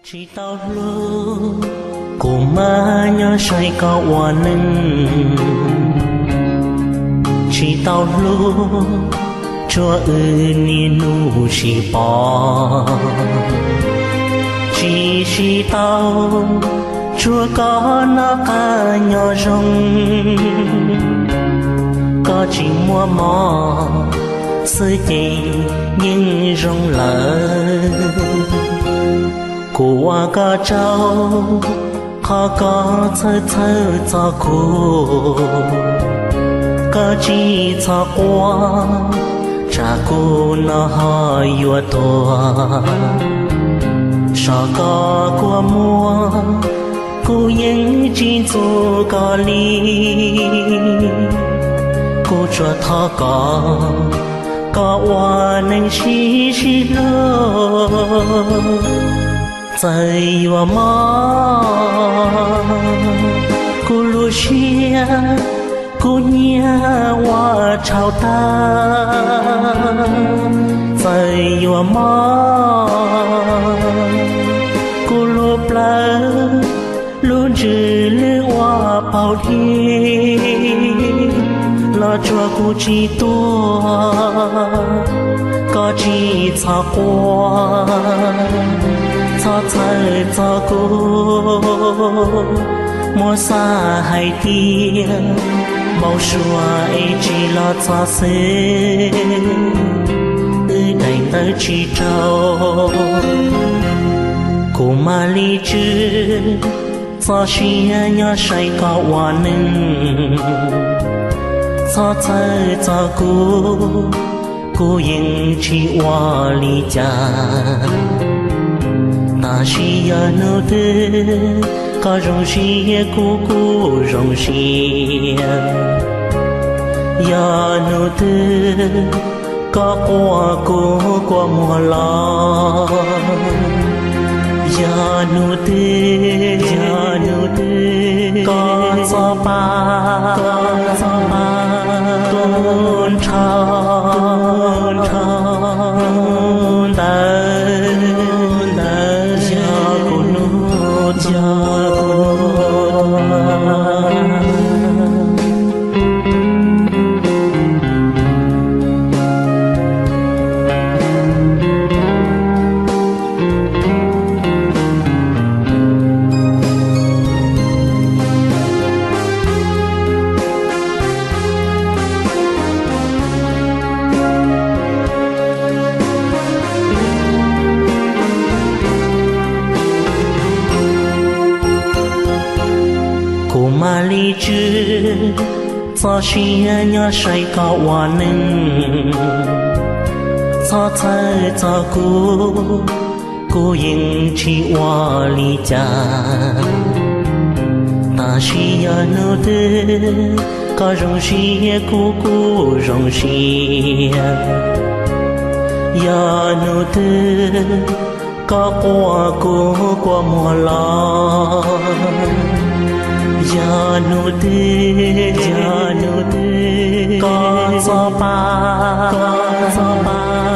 Tsis tau hlub, kuv mas nyob saib koj ua neej. Tsis tau hlub, tsuas wb niaj hnub sib pom. Tsis sib tau, tsuas koj noj qab nyob zoo. Koj tsis muaj mob xwb ces yeej zoo lawm. Kuv ua koj tsaug, qhov koj txhawj txhawj txog kuv. Koj tsis txhob quaj, tsam kuv no ho yuav tuag. Zog koj kua muag, kuv yeej tsis ntxub koj li. Kuv tsuas thov koj, koj ua neej sib sib hlub. Txawm yuav mob, kuv lub siab kuv nyiam ua tshauv tag. Txawm yuav mob, kuv lub plawv lub ntsws lwj ua paug dib, los tsuas kuv tsis tuag. Koj tsis txhob quaj, txhob txhawj txog kuv. Muab xav hais tias npau suav es tsis los txog xwb, wb daim ntawv tsis raug. Kuv mam li tswj txoj sia nyob saib koj ua neej. Txhob txhawj txog kuv, kuv yeej tsis ua li cas. Tab sis yog hnub twg koj zoo siab kuv kuj zoo siab. Yog hnub twg koj quaj kuv kua muag los, yog hnub twg, yog hnub twg koj txhob pab, koj txhob pab, tus nrho, tus nrho ntawd, ntawd yog kuv hnub, yog kuv hnub. Kuv mam li tswj txoj sia nyob saib koj ua neej. Txhob txhawj txog kuv, kuv yeej tsis ua li cas. Tab sis yog hnub twg koj zoo siab kuv kuj zoo siab. Yog hnub twg koj quaj kuv kua muag los, yog hnub twg, yog hnub twg koj txhob pab, koj txhob pab,